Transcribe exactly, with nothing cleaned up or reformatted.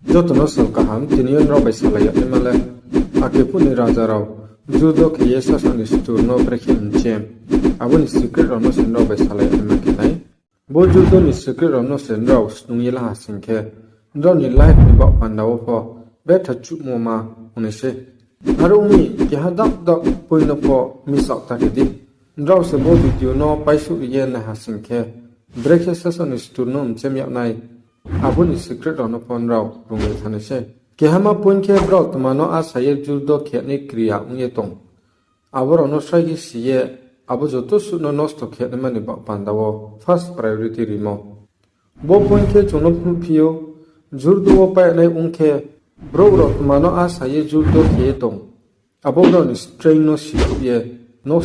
Joto no sal kaham, tini yo nrao bai salai yag naima le, akephuh ni raja rao judo khe ye sasao ni sutur no brekhe mchem, abo ni secret rao no se nrao bai salai yag naima khe nai. Bo judo ni secret rao no se nrao snung ye la ha sing khe, nrao ni life ni baoh panda wo pho betha chuhmo ma ong nai sei. Are ong mi keha dak dak point no pho miss out ta khe di. Nrao se bo video no paisouh ri ye nai ha sing khe, brekhe sasao ni sutur no mchem yag nai, abo ni secret rao no pho nrao rung ye thanng nai sei. Kehama point khe brao tma no asa ye judo khenai kriya ong ye tong, abo rao no srai khe si ye, abo joto suh no nosto khenaima ni baoh panda wo first priority rimo. Bo point khe chung no phnuhphi ou, judo wo painai ong khe, brouh rao tma no asa ye judo khe ye tong, abo brao ni strength no sikhouh ye, nosto